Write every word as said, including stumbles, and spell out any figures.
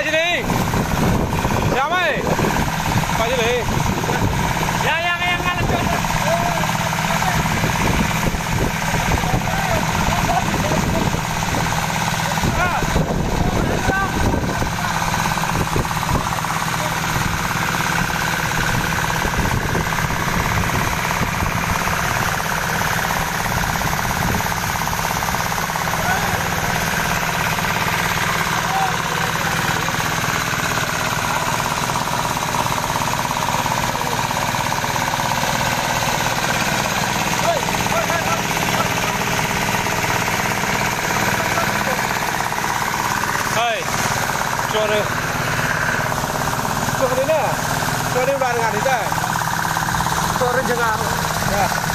Sini. Siapa? Pak Jili. Ya, ya, ya, ya. Hai. Sorry. Sorry na. Sorry, udah dengar kita. Sorry, jangan. Ya.